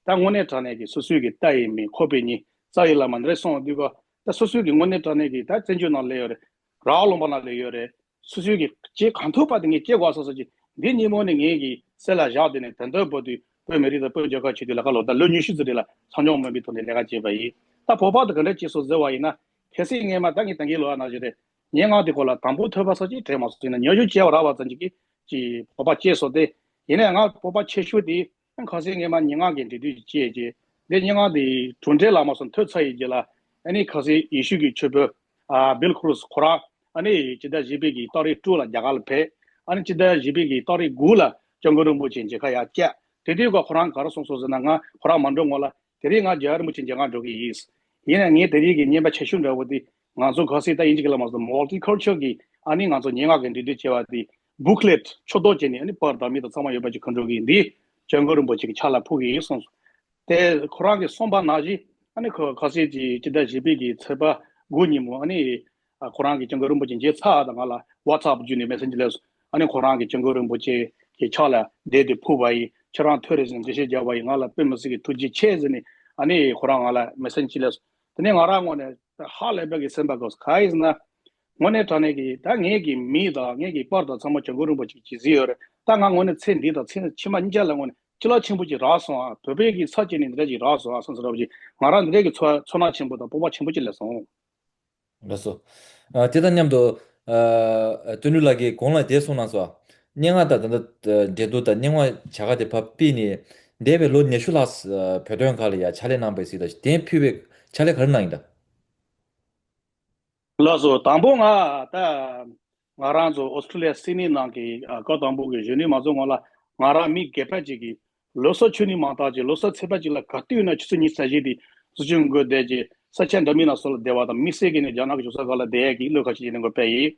ད་དངོས་གནས་དྲང་གནས་ཀྱི་སོ་སོའི་གི་རྟ་ཡི་མིག་ཁོག་པའི་གཉིད་རྩ་ཡི་ལ་མ་འདྲེས་སོང་དུས་སྐབས། ད་སོ་སོའི་གི་དངོས་གནས་དྲང་གནས་ཀྱི་ད་བཙན་བྱོལ་ནང་སླེབས་ཡོད་རེད། རང་དབང་ལུང་པ་ནང་སླེབས་ཡོད་རེད། སོ་སོའི་གི་སྐྱེ་གང་ཐུབ་པ་དེ་ངས་སྐྱེ་དགོས་བསམ་བསམ་ཅིག་འདི་ཉིན་མོ་ནས་ངས་གི་སེམས་ལ་བཞག་བསྡད་ནས། ད་ལྟ་བར་དུ་བོད་མི་རིགས་དང་བོད་རྒྱལ་ཁབ་ཆེད་དུ་ལས་ཀ་ལོ་ཟླ་ལོ་ཉི་ཤུ་ཙམ་རིང་ལ་འཚར་ལོངས་མེད་པའི་ཐོག་ནས་ལས་ཀ་བྱས་པ་ཡིན། ད་བོད་པ་དང་ག་འདྲ་བྱས་སོང་ཟེར་བ་ཡིན་ན། གལ་སྲིད་ངས་མ་ད་ངས་ད་གིན་ལོ་ཨ་ནང་བཞིན་རེད། སྙན་ངག་དེ་སྐོར་ལ་དང་པོ་ཐོས་པ་སོགས་ཅིག་དྲན་མ་སོང་ཟེར་ན། ཉམས་ཞིབ་བྱས་པ་རག་པ་ཙམ་ཅིག་གིས་ཅིག་བོད་པ་སྐྱེས་སོང་སྟེ། ཡིན་ནའང་ང་བོད་པ་ཆེ་ཤོས་དེ་ཁ་སང་ངས་མ་སྙན་ངག་གི་འབྲི་དུས་ཅིག་སྐྱེས་རྗེས། འདི་སྙན་ངག་དེ་གྲུབ་འབྲས་ལ་མ་སོང་ཐོས་ཚར་ཡི་རྗེས་ལ། ཨ་ནི་ཁ་སང་ཡེ་ཤུ་གི་ཆོས་དཔོན་ཨ་བིལ་ཁུ་རུ་སི་ཁོ་རང་ཨ་ནི་སྤྱི་ཟླ་བཞི་པའི་གི་ཏ་རིག་དྲུག་ལ་རྒྱ་གར་ལ་ཕེབས། ཨ་ནི་སྤྱི་ཟླ་བཞི་པའི་གི་ཏ་རིག་དགུ་ལ་སྐྱབས་མགོན་རིན་པོ་ཆེ་མཇལ་ཁ་ཡར་བཅར། དེ་དུས་ཁོ་ཁོ་རང་ག་རེ་གསུངས་སོང་ཟེར་ན། ང་ཁོ་རང་མ་འགྲོ་སྔོན་ལ། དེ་རིང་ང་རྒྱལ་བ་རིན་པོ་ཆེ་མཇལ་ཁ་འགྲོ་གི་ཡིན། ཡིན་ནའང་ངས་དེ་རིང་གི་རྔན་པ་ཆེ་ཤོས་འདྲ་བོ་དེ། ང་ཚོ་ག་སྲིད་ད་དབྱིན་ཇི་སྐད་ལ་མ་སོང་མལ་ཊི་ཁལ་ཅར་གི་ཨ་ནི་ང་ཚོ་སྙན་ངག་གི་འབྲི་དུས་བྱས་པ་དེ། བུག་ལེཊ་ཕྱོགས་གཏོགས་བྱས་ནས། ཨ་ནི་པར་དང་མི་དང་ཚང་མ་ཡོད་པ་ཅིག་གང་འགྲོ་གི་འདི་སྐྱབས་མགོན་རིན་པོ་ཆེ་གི་ཕྱག་ལ་ཕུལ་གི་ཡིན་གསུངས་སོང་། དེ་ཁོ་རང་གིས་གསུངས་པ་ནང་བཞིན་ཨ་ནི་ཁོ་ག་སྲིད་ཀྱི་སྤྱི་ཟླ་བཞི་པའི་གི་ཚེས་པ་དགུ་ཉིན་མོ། ཨ་ནི་ཨ་ཁོ་རང་གིས་སྐྱབས་མགོན་རིན་པོ་ཆེ་མཇལ་ཚར་དང་ང་ལ་ཝ་ཊི་སེབ་བརྒྱུད་ནས་མེ་སེན་ཇར་སླེབས་སོང་། ཨ་ནི་ཁོ་རང་གིས་སྐྱབས་མགོན་རིན་པོ་ཆེ་གི་ཕྱག་ལ་དེབ་དེ་ཕུལ་བ་ཡིན། ཁྱེད་རང་ཐོས་རེད་ཟེར་ནས་འགྲེལ་བཤད་བརྒྱབ་པ་ཡིན། ང་ལ་དཔེ་མི་སྲིད་ཀྱི་ཐུགས་རྗེ་ཆེ་ཟེར་ནས་ཨ་ནི་ཁོ་རང་ང་ལ་མེ་སེན་ཇར་སླེབས་སོང་། དེ་ནས་ང་རང་ངོས་ནས་ཧ་ལས་པ་གི་སེམས་པ་གོ་ག་ཡིན་ཟེར་ན། དངོས་གནས་དྲང་གནས་ཀྱི་ད་ངེད་ཀྱི་མི་དང་ངེད་ཀྱི་པར་དང་ཚང་མ་སྐྱབས་མགོན་རིན་པོ་ཆེ་གིས་གཟིགས་ཡོད་རེད། ད་ང་ངོས་ནས་ཚེ་འདི་དང་ཚེ་ཕྱི་མ་གཉིས་ཆ་ལ་ངོས་ནས་སྐྱིད་ལ་ཆེན་པོ་ཅིག་རག་སོང་ཨ། བོད་པའི་གི་ཚབ་བྱས་ནས་འདི་འདྲ་ཅིག་རག་སོང་ཨ་བསམ་བསམ་རབ་ཅིག་ང་རང་འདི་འདྲ་གི་ཚོར་ཚོར་སྣང་ཆེན་པོ་དང་སྤོབས་པ་ཆེན་པོ་ཅིག་སླེབས་སོང་། ལགས་སོ། ཨ་དེ་དང་མཉམ་དུ་ཨ་དོན་གྲུབ་ལགས་ཀྱིས་གོང་ལ་དེ་གསུངས་གནང་སོང་ཨ། སྙན་ངག་དང་ད་ལྟ་འགྲན་བསྡུར་དང་སྙན་ངག་བྱ་དགའ་དེ་ཕར་ཕུད་ནས་འདས་པའི་ལོ་ཉི་ཤུ་ལྷག་བོད་དོན་ཁག་ལ་ཡ་ཕྱག་ལས་གནང་བའི་གཟིགས་དང་དེ་ཕུད་པའི་ཕྱག་ལས་ག་རེ་གནང་ཡིན་ད། ལགས་སོ། དང་པོ་ང་ད་ང་རང་ཚོ་ཨོ་སི་ཀྲི་ལི་ཡ་སིད་ནི་ནང་གི་ཨ་སྐབས་དང་པོ་གི་གཞོན་ནུའི་མ་རྩ་སྔོན་ལ་ང་རང་མི་སྒེར་པ་ཅིག་གིས་ལོ་གསར་ཕྱི་ནས་མ་བཏང་ཅིག་ལོ་གསར་ཚེས་པ་གཅིག་ལ་ག་དུས་ན་ཆུ་ཚོད་ཉི་ཤུ་རྩ་བཞི་དེ་སྲིད་སྐྱོང་དགོས་བསྡད་ཅིག་ས་ཆ་འདྲ་མིན་ན་སོགས་ལ་བསྡད་པ་དང་། མི་སེར་གྱི་ནི་རྒྱ་ནག་གི་ཆུ་ཚོད་ཁག་ལ་བསྡད་ཡས་ཀྱི་བློ་ཁ་ཅིག་ཡིན་ནི་དགོས་པས་ཡིན།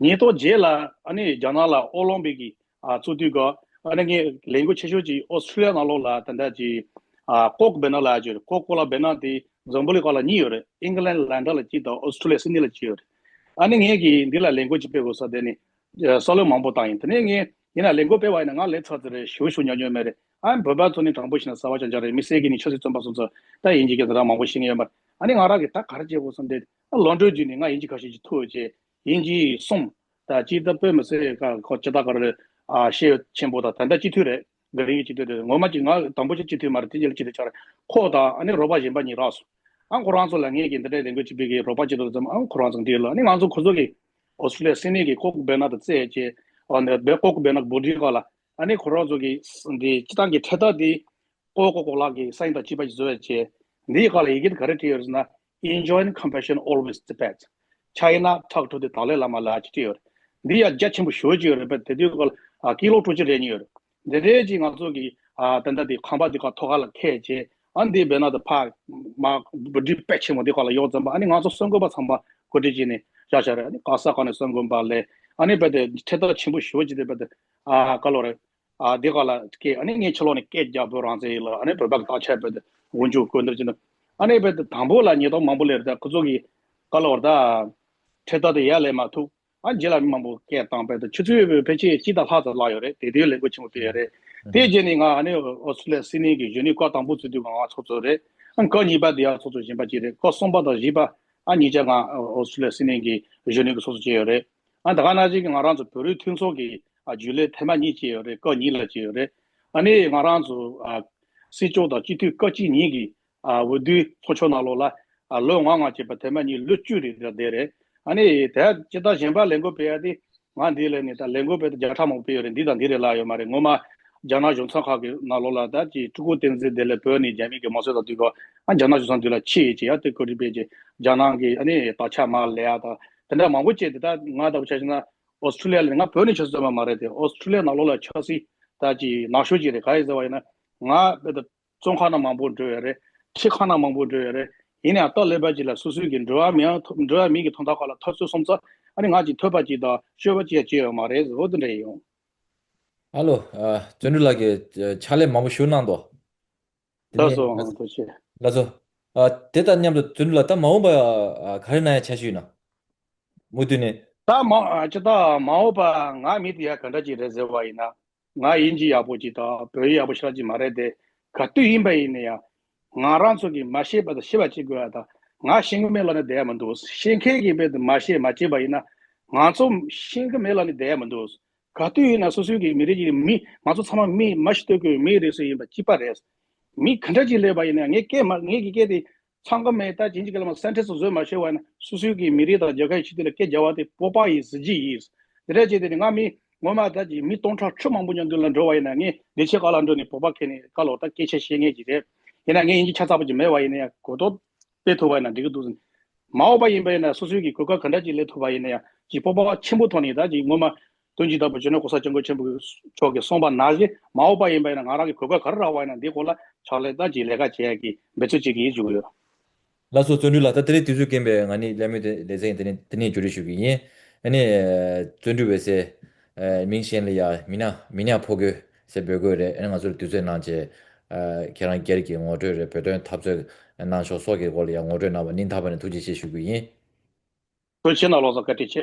ཉིས་སྟོང་བརྒྱད་ལ་ཨ་ནི་རྒྱ་ནག་ལ་ཨོ་ལིམ་པིག་གི་ཨ་ཚོགས་དུས་སྐབས་ ཨ་ནི་ངས་ལས་འགུལ་ཆེ་ཤོས་ཅིག་ཨོ་སི་ཀྲི་ལི་ཡ་ནང་ལོགས་ལ་ད་ལྟ་ཅིག་ཨ་ཀོག་སྦེ་ན་ལ་ཅིག་ཀོག་ཀོ་ལ་སྦེ་ན་དེ་འཛམ་བུ་གླིང་སྒང་ལ་གཉིས་ཡོད་རེད། ཨིང་ལན་ལན་ཌན་ལ་གཅིག་དང་ཨོ་སི་ཀྲི་ལི་ཡ་སིད་ནི་ལ་གཅིག་ཡོད་རེད། ཨ་ནི་ངས་ཀྱིས་འདི་ལ་ལས་འགུལ་ཅིག་སྤེལ་དགོས་ས་དེ་ནི་ཨ་བསམ་བློ་མང་པོ་བཏང་ཡིན། དེ་ནས་ངས་ཡིན་ན་ལས་འགུལ་སྤེལ་བ་ཡིན་ན་ང་ལས་ཚར་ཚར་རེད། ཞུ་ཞུ་ཉོ་ཉོ་མེད་རེད། ཨ་བོད་པ་ཚོ་ནི་དྲང་པོ་བཤད་ན་གསར་པ་རྐྱང་རྐྱང་རེད། མི་སེར་གྱི་ནི་ཆབ་སྲིད་བཙོན་པ་སོང་ཚོ་ད་དབྱིན་ཇི་གི་ད་མང་པོ་ཤེས་ཀྱི་ཡོད་མ་རེད། ཨ་ནི་ང་རང་གིས་ད་ག་རེ་བྱེད་དགོས་བསམ་སྟེ་ཨ་ལོ་འགྲོས་བརྒྱུད་ནས་ང་དབྱིན་ཇི་ཁ་ཤས་ཅིག་ཐུག་བྱས་དབྱིན་ཇི་གསུམ། ད་ཅི་ལྟ་བུ་མི་སེར་ཁ་ཁོ་ཅི་ལྟ་ག་རེ་ཨ་ཤེས་ཡོན་ཆེན་པོ་དང་ད་ལྟ་སྤྱི་འཐུས་རེད། ག་རེ་ཡིན་སྤྱི་འཐུས་རེད། ངོ་མ་ཅིག་ང་དང་པོ་ཅིག་སྤྱི་འཐུས་མ་རེད། དེ་རྗེས་ལ་སྤྱི་འཐུས་ཆགས་རེད། ཁོ་དང་ཨ་ནི་རོགས་པ་གཞན་པ་གཉིས་རག་སོང་། ཨ་ཁོ་རང་ཚོ་ལ་ངས་ཀྱི་འདི་འདྲའི་ལས་འགུལ་ཅིག་སྤེལ་གི་རོགས་པ་ཅིག་འདུག་ཙམ་ཨ་ཁོ་རང་ཚོ་འདིར་ལ་ཨ་ནི་ང་ཚོ་ཁོ་ཚོ་གི་ཨོ་སི་ཀྲི་ལི་ཡ་སིད་ནི་གི་ཀོག་སྦེ་ན་དང་རྩེད་བྱས་ཨ་ནི་བེ་ཀོག་སྦེ་ན་བོ་ཌི་ག་ལ་ཨ་ནི་ཁོ་རང་ཚོ་གི་འདི་སྤྱི་བཏང་གི་འཕྲེད་དར་འདི་ཀོ་ཀོ་ཀོ་ལ་གི་སའིན་དང་བཅས་པ་ཞིག་བཟོ་བའི་ཆེད། འདིའི་སྐོར་ལ་ཡི་གེ་དེ་ག་རེ་བྲིས་ཡོད་ཟེར་ན། Enjoying compassion always Tibet. China talk to the Dalai Lama ལ་ཅིག་བྲིས་ཡོད་རེད། འདི་ཡང་རྒྱ་ཆེན་པོ་ཞེ་པོ་ཅིག་ཡོད་རེད་པས། དེ་དུས་སྐོར་ལ་ཀི་ལོ་དྲུག་ཅུ་རེ་གཉིས་ཡོད་རེད། འདི་འདྲའི་ཅིག་ང་ཚོ་གི་ཨ་ད་ལྟ་འདི་ཁང་པ་འདི་ཁ་ཐོག་ཁ་ལ་འཁྱེར་བྱས་ཨ་འདི་བེ་ན་དེ་ཕ་མ་བུ་ཌི་དཔེ་ཆེན་མོ་འདི་ཁ་ལ་གཡོག་ཙམ་པ་ཨ་ནི་ང་ཚོ་གསར་འགོད་པ་ཚང་མ་གོ་སྒྲིག་བྱས་ནས་བཞག་བཞག་རེད། ཨ་ནི་ག་ས་ག་ནས་གསར་འགོད་པ་སླེབས་ཨ་ནི་བེ་དེ་འཕྲེད་དར་ཆེན་པོ་ཞེ་པོ་ཅིག་དེ་བེ་དེ་ཨ་ག་ལོ་རེད། ཨ་འདི་ག་ལ་སྐད་ཨ་ནི་ངས་ཕྱི་ལོགས་ནས་སྐད་རྒྱག་བོད་རང་བཙན་ཡིན་ལ་ཨ་ནི་བོད་པ་གི་བརྟག་དཔྱད་བོད་དུ་འུ་ཅུ་བཀོད་འདིར་ཕྱིན་ནས་ཨ་ནི་བོད་དུ་དང་པོ་ལ་ཉེས་རྡུང་མང་པོ་སླེབས་རེད། ཁོ་ཚོ་གི་ག་ལ་བར་ད་འཕྲེད་དར་དེ་ཡར་སླེབས་མ་ཐུབ། ཨ་རྗེས་ལ་མི་མང་པོ་སྐད་བཏང་བོད་དུ་ཆུ་ཚོད་ཕལ་ཆེར་གཅིག་དང་ལྷག་ཙམ་ལྷག་ཡོད་རེད། དེ་དུས་ལས་འགུལ་ཆེན་པོ་སྤེལ་ཡོད་རེད། དེ་རྗེས་ནས་ང་ཨ་ནི་ཨོ་སི་ཀྲི་ལི་ཡ་སིད་ནི་གི་གཞོན་ནུའི་སྐབས་དང་པོ་ཚུད་དུས་ང་ཚོགས་གཙོ་རེད། ཨ་སྐབས་གཉིས་པ་དེ་ཡང་ཚོགས་གཙོ་གཞོན་པ་གཅིག་རེད། སྐབས་གསུམ་པ་དང་བཞི་པ་ཨ་གཉིས་ཆ་ང་ཨོ་སི་ཀྲི་ལི་ཡ་སིད་ནི་གི་གཞོན་ནུ་གི་ཚོགས་གཙོ་བྱས་ཡོད་རེད། ཨ་ད་ག་ནང་བཞིན་གྱི་ང་རང་ཚོ་བོད་རིགས་མཐུན་ཚོགས་ཀྱི་ཨ་རྒྱུན་ལས་ཐེངས་མ་གཉིས་བྱས་ཡོད་རེད། སྐབས་གཉིས་ལ་བྱས་ཡོད་རེད། ཨ་ནི་ང་རང་ཚོ་ཨ་སྲིད་སྐྱོང་དང་སྤྱི་འཐུས་སྐབས་གཅིག་གཉིས་ཀྱི་ཨ་འོས་བསྡུའི་ཚོགས་ཆུང་ནང་ལོགས་ལ་ཨ་ལོ་ལྔ་ལྔ་བྱས་པ་ཐེངས་མ་གཉིས་ལོ་བཅུ་རེ་རེ་བསྡད་རེད། ཨ་ནི་དེ་ཇི་ལྟར་གཞན་པ་ལས་འགུལ་སྤེལ་ཡ་དེ་ང་འདི་ལས་ནི་ད་ལས་འགུལ་སྤེལ་དུས་བརྒྱ་ཕྲག་མང་པོ་སྤེལ་ཡོད་རེད། འདི་དང་འདི་རེད་ལ་ཡོད་མ་རེད། ངོ་མ་རྒྱ་ནག་གཞུང་ཚབ་ཁག་གི་ནང་ལོགས་ལ་ད་ཅིག་ཀྲུང་གོ་བསྟན་འཛིན་དེ་ལས་བོད་ནས་རྒྱ་མི་གི་མང་གཙོ་དང་འདུས་གོ་ཨ་རྒྱ་ནག་གཞུང་ཚབ་འདི་ལ་ཕྱི་ཡི་ཅིག་ཡ་དེ་བཀོད་སྒྲིག་སྤེལ་ཅིག་རྒྱ་ནག་གི་ཨ་ནི་དག་ཆ་མ་ལས་ཡ་དང་དེ་འདྲ་མང་པོ་བྱས་ཏེ་ད་ང་ལྟ་བུ་ཆ་བཞག་ན་ཨོ་སི་ཀྲི་ལི་ཡ་ལ་ང་བོད་ནས་ཆབ་སྲིད་བཙོན་པ་མ་རེད་དེ་ཨོ་སི་ཀྲི་ལི་ཡ་ནང་ལོགས་ལ་ཆབ་སྲིད་ད་ཅིག་ནག་ཤོས་ཅིག་རེད། ག་ཡིན་ཟེར་བ་ཡིན་ན་ང་བོད་དུ་བཙོན་ཁང་ནང་མང་པོ་འགྲོ་ཡོད་རེད། ཁྲིམས་ཁང་ནང་མང་པོ་འགྲོ་ཡོད་རེད། ཡིན་ནའང་སྟབས་ལེགས་པ་ཅིག་ལ་སོ་སོའི་གི་འགྲོ་བ་མིའི་ཐོབ་འགྲོ་བ་མིའི་གི་ཐོབ་ཐང་སྐོར་ལ་ཐབས་ཚུལ་གསུམ་ཚོ་ཨ་ནི་ང་ཅིག་ཐོས་པ་ཅིག་དང་ཤོད་པ་ཅིག་ཡང་བྱས་ཡོད་མ་རེད་ཟེར། འོ་དེ་འདྲ་ཡིན་ཡོང་། ཨ་ལོ། ཨ་བརྩོན་འགྲུས་ལགས་ཀྱིས་ཕྱག་ལས་མང་པོ་ཞུ་གནང་འདུག་དེ་ལགས་ནས་སོ། ལགས་ཨང་ཐུགས་རྗེ་ཆེ། ལགས་སོ། ཨ་དེ་དང་མཉམ་དུ་བརྩོན་འགྲུས་ལགས་ད་མ་འོངས་པ་ཨ་ག་རེ་གནང་ཡ་འཆར་གཞི་ཡོད་ན། མུ་མཐུད་ནས། ད་མ་ཨ་ཅི་ད་མ་འོངས་པ་ང་མི་དེ་ཡ་ག་འདྲ་ཅིག་རེད་ཟེར་བ་ཡིན་ན། ང་དབྱིན་ཇི་ཡག་པོ་ཅིག་དང་བོད་ཡིག་ཡག་པོ་ཞེ་དྲག་ཅིག་མ་རེད་དེ། ག་དུས་ཡིན་པ་ཡིན་ན་ཡང་། ང་རང་ཚོ་གིས་མ་ཤེས་པ་དང་ཤེས་པ་བྱེད་དགོས་ཡ་དང་། ང་ཤེས་ཀྱི་མེད་ལབ་ནས་བསྡད་ཡ་མི་འདུག་ཤེས་མཁན་གྱིས་རྦད་དེ་མ་ཤེས་མ་བྱས་པ་ཡིན་ན། ང་ཚོ་ཤེས་ཀྱི་མེད་ལབ་ནས་བསྡད་ཡ་མི་འདུག་ག་དུས་ཡིན་ན་སོ་སོའི་གི་མི་རིགས་ཀྱི་མི་ང་ཚོ་ཚང་མ་མི་མ་ཤི་ལྟོས་དགོས་མི་རེད་ཟེར་ཡིན་པ་གཅིག་པ་རེད། མི་ག་འདྲ་ཅིག་སླེབས་པ་ཡིན་ན་ངས་སྐད་མ་ངས་ཀྱི་སྐད་དེ་ཚང་གི་མེད་ད་ཅིན་ཅི་ག་ལ་མ་སེན་ཊེན་སི་བཟོས་མ་ཤེས་པ་ཡིན་ན་སོ་སོའི་གི་མི་རིགས་དང་རྒྱལ་ཁབ་ཀྱི་ཆེད་དུ་ལ་སྐད་རྒྱག་པ་དེ་སྤོབས་པ་ཡི་གཟི་བརྗིད་ཡིན། དེ་འདྲ་བྱས་ཏེ་ནི་ང་མི་ངོ་མ་ད་ཅིག་མི་སྟོང་ཕྲག་ཁྲི་མང་པོ་མཉམ་དུ་ལ་འགྲོ་བ་ཡིན་ན་ངས་བདེ་ཆེན་ཁ་ལ་འགྲོ་ནས་བོད་པ་ཁྱེར་ནས་ཁ་ལོ་ད་སྐད་ཆ་བཤད་མཁན་ཅིག་རེད། ཡིན་ན་ངས་དབྱིན་ཇི་ཆ་ཚང་པོ་ཅིག་མེད་པ་ཡིན་ན་ཡང་གོ་རྟོགས་སྤེལ་ཐུབ་པ་ཡིན་ན་འགྲིག་གི་འདུག་ཟེར། མ་འོངས་པ་ཡིན་པ་ཡིན་ན་སོ་སོའི་གི་གོ་སྐབས་ག་འདྲ་ཅིག་སླེབས་ཐུབ་པ་ཡིན་ན་ཡང་ཅིག་སྤོབས་པ་ཆེན་པོ་ཐོག་ནས་ད་ཅིག་ངོ་མ་དོན་གྱི་ལྟ་བུ་སྤྱི་ནོར་གོང་ས་སྐྱབས་མགོན་ཆེན་པོ་མཆོག་གིས་གསུངས་པ་ནང་བཞིན་མ་འོངས་པ་ཡིན་པ་ཡིན་ན་ང་རང་གི་གོ་སྐབས་ག་རེ་རག་པ་ཡིན་ན་འདི་སྐོར་ལ་ཕྱག་ལས་ད་ཅིག་ལས་ཀ་བྱེད་ཡ་གི་འབད་རྩོལ་བྱེད་ཀྱི་ཡིན་ཞུ་གི་ཡོད། ལགས་སོ། བརྩོན་འགྲུས་ལགས། ད་དེ་རིང་དུས་ཚོད་རྐྱེན་པས་ང་ནི་གླེང་མོལ་དེ་ལེ་ཚན་དེ་ནས་དེ་ནས་མཇུག་སྒྲིལ་ཞུ་གི་ཡིན། ཨ་ནི་བརྩོན་འགྲུས་འོད་ཟེར། མིང་གཞན་ལ་ཡ་མི་ཉག་མི་ཉག་ཕོ་རྒོད་ཟེར་འབོད་དགོས་རེད། ཨ་ནི་ང་ཚོར་དུས་ཚོད་གནང་བྱས། ཁྱེད་རང་སྒེར་གྱི་ངོ་སྤྲོད་རེད། བོད་དོན་འཐབ་རྩོད་གནང་ཕྱོགས་སོགས་ཀྱི་སྐོར་ལ་ཡ་ངོ་སྤྲོད་གནང་བ་སྙིང་ཐག་པ་ནས་ཐུགས་རྗེ་ཆེ་ཞུ་གི་ཡིན། ཐུགས་རྗེ་ཆེ་གནང་། ལགས་སོ། བཀའ་དྲིན་ཆེ།